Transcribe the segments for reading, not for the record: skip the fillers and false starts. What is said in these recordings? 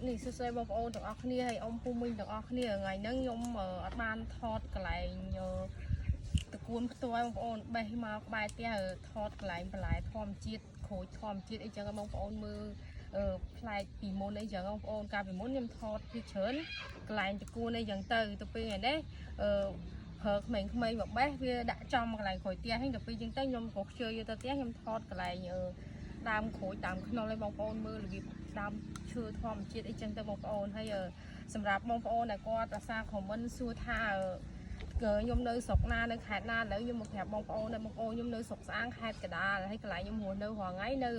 នេះសួស្តីបងប្អូនទាំងអស់គ្នាហើយអ៊ំពូមីងទាំងអស់គ្នាថ្ងៃហ្នឹងខ្ញុំអត់បានថតកន្លែងតកួនផ្ទាល់បងប្អូនបេះមកក្បែរផ្ទះថតកន្លែងបន្លែធម្មជាតិក្រូចធម្មជាតិអីចឹងបងប្អូនមើលប្លែកពីមុនអីចឹងបងប្អូនកាលពីមុនខ្ញុំថតពីច្រើនកន្លែងតកួនអីចឹងទៅទៅពេលថ្ងៃនេះប្រើក្មេងៗមកបេះវាដាក់ចំកន្លែងក្រូចផ្ទះហ្នឹងទៅពេលចឹងទៅខ្ញុំក៏ខ្ជិលយកទៅផ្ទះខ្ញុំថតកន្លែងដើមក្រូចដើមខ្នុរឲ្យបងប្អូនមើលរបៀបដើមឈើធម្មជាតិអីចឹងទៅបងប្អូនហើយសម្រាប់បងប្អូនដែលគាត់អាសា comment សួរថាខ្ញុំនៅស្រុកណានៅខេត្តណាឥឡូវខ្ញុំមកប្រាប់បងប្អូនដែលបងប្អូនខ្ញុំនៅស្រុកស្អាងខេត្តកណ្ដាលហើយកន្លែងខ្ញុំរស់នៅរាល់ថ្ងៃនៅ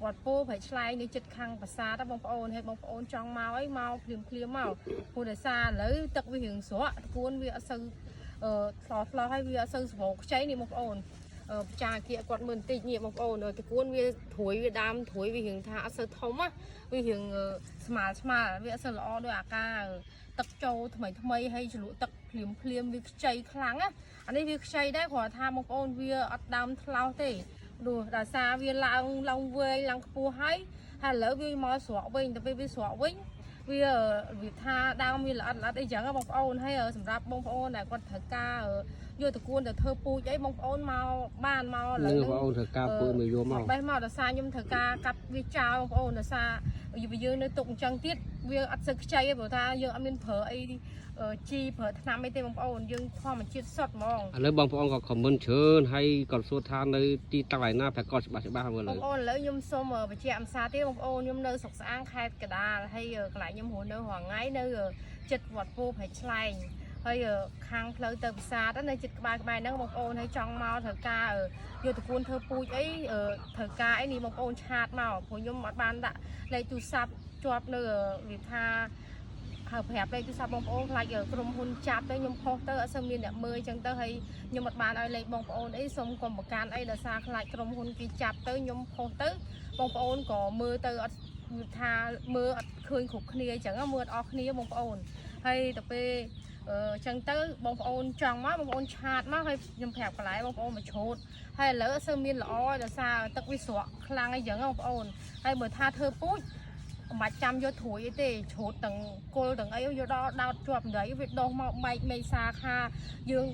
វត្តពោព្រៃឆ្លែងនៅចិត្តខាងប្រាសាទបងប្អូនហើយបងប្អូនចង់មកអីមកភ្លាមភ្លាមមកព្រោះដោយសារឥឡូវទឹកវារៀងស្រក់គួនវាអត់សូវថ្លោះថ្លោះហើយវាអត់សូវស្រោខ្ចីនេះបងប្អូន បច្ចាគៀគាត់មើលបន្តិចនេះបងប្អូនតកួនវាត្រួយវាដើមត្រួយវារៀងថាអត់សូវធំណាវារៀងស្មាលស្មាលវាអត់សូវល្អដោយអាការទឹកចូលថ្មីថ្មីហើយជ្រលក់ទឹកភ្លាមភ្លាមវាខ្ចីខ្លាំងណាអានេះវាខ្ចីដែរគ្រាន់ថាបងប្អូនវាអត់ដើមថ្លោសទេព្រោះដោយសារវាឡើងឡើងវែងឡើងខ្ពស់ហើយហើយឥឡូវវាមកស្រកវិញទៅពេលវាស្រកវិញវាវាថាដើមវាល្អិតល្អិតអីចឹងបងប្អូនហើយសម្រាប់បងប្អូនដែលគាត់ត្រូវការយកតកួនទៅធ្វើពូជអីបងប្អូនមកបានមកឥឡូ នឹង វ បងប្អូនត្រូវការពូមកយកមក បេះមកដោយសារខ្ញុំត្រូវការកាប់វាចោលបងប្អូនដោយសារយើងនៅទុកអញ្ចឹងទៀតវាអត់សូវខ្ចីទេព្រោះថាយើងអត់មានប្រើអីជីប្រើថ្នាំអីទេបងប្អូនយើងធម្មជាតិសុទ្ធហ្មង ឥឡូវបងប្អូនក៏ comment ច្រើនហើយក៏សួរថានៅទីតាំងឯណាប្រកាសច្បាស់ច្បាស់មើល ប លើ ងប្អូនឥឡូវខ្ញុំសូមបញ្ជាក់អំសាទៀតបងប្អូនខ្ញុំនៅស្រុកស្អាងខេត្តកណ្ដាលហើយកន្លែងខ្ញុំរស់នៅរាល់ថ្ងៃនៅចិត្តវត្តពោព្រែកឆ្លែងហើយខាងផ្លូវទៅប្រាសាទនៅចិត្តក្បែរក្បែរហ្នឹងបងប្អូនហើយចង់មកត្រូវការយកតកួនធ្វើពូជអីត្រូវការអីនេះបងប្អូន chat មកព្រោះខ្ញុំអត់បានដាក់លេខទូរស័ព្ទជាប់នៅវាថាហើយប្រាប់លេខទូរស័ព្ទបងប្អូនខ្លាចក្រុមហ៊ុនចាប់ទៅខ្ញុំផុសទៅអត់សូវមានអ្នកមើលអញ្ចឹងទៅហើយខ្ញុំអត់បានឲ្យលេខបងប្អូនអីសូមកុំប្រកាន់អីដោយសារខ្លាចក្រុមហ៊ុនគេចាប់ទៅខ្ញុំផុសទៅបងប្អូនក៏មើលទៅអត់ថាមើលអត់ឃើញគ្រប់គ្នាអញ្ចឹងមើលអត់អស់គ្នាបងប្អូនហើយទៅពេលអឺចឹងទៅបងប្អូនចង់មកបងប្អូន chat មកហើយខ្ញុំប្រាប់កន្លែងបងប្អូនមកឆូតហើយឥឡូវអត់សូវមានល្អដោយសារទឹកវាស្រក់ខ្លាំងអីចឹងបងប្អូនហើយបើថាធ្វើពូជមិនបាច់ចាំយកត្រួយអីទេច្រូតទាំងគល់ទាំងអីយកដល់ដោតជាប់ដីវាដុះមកបែកមេសាខាយើង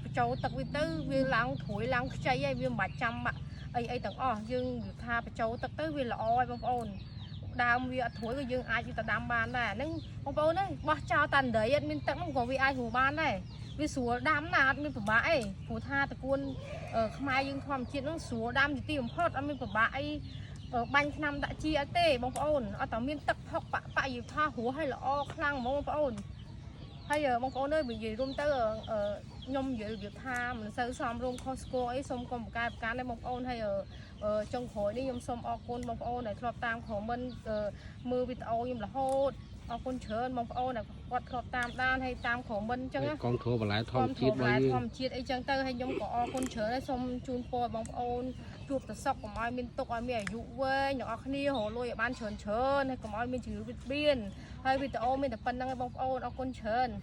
បញ្ចូលទឹកវាទៅវាឡើងត្រួយឡើងខ្ចីហើយវាមិនបាច់ចាំអីអីទាំងអស់យើងថាបញ្ចូលទឹកទៅវាល្អហើយបងប្អូនដើមវាអត់ត្រួយក៏យើងអាចយកទៅដាំបានដែរហ្នឹងបងប្អូនអើយបោះចោលតាដីអត់មានទឹកហ្នឹងក៏វាអាចរស់បានដែរវាស្រួលដាំណាអត់មានពិបាកអីព្រោះថាតកួនខ្មែរយើងធម្មជាតិហ្នឹងស្រួលដាំជាទីបំផុតអត់មានពិបាកអីបាញ់ឆ្នាំដាក់ជីអត់ទេបងប្អូនអត់តែមានទឹកផុកបាក់បាក់យីថារស់ឲ្យល្អខ្លាំងហ្មងបងប្អូនហើយបងប្អូនអើយនិយាយរួមទៅខ្ញុំនិយាយរបៀបថាមិនសូវសមរម្យខុសស្គរអីសូមកុំប្រកែប្រកាន់ទេបងប្អូនហើយចុងក្រោយនេះខ្ញុំសូមអរគុណបងប្អូនដែលធ្លាប់តាម comment មើលវីដេអូខ្ញុំរហូតអរគុណច្រើនបងប្អូនដែលគាត់ធ្លាប់តាមដានហើយតាម comment អញ្ចឹងណា កងធัวបន្លែធម្មជាតិរបស់យើង ធម្មជាតិអីចឹងទៅហើយខ្ញុំក៏អរគុណច្រើនហើយសូមជូនពរឲ្យបងប្អូនជួបតែសុខកុំឲ្យមានទុក្ខឲ្យមានអាយុវែងទាំងអស់គ្នារកលុយឲ្យបានច្រើនច្រើនហើយកុំឲ្យមានជំងឺបៀតបៀនហើយវីដេអូមានតែប៉ុណ្្នឹងឯងបងប្អូនអរគុណច្រើន។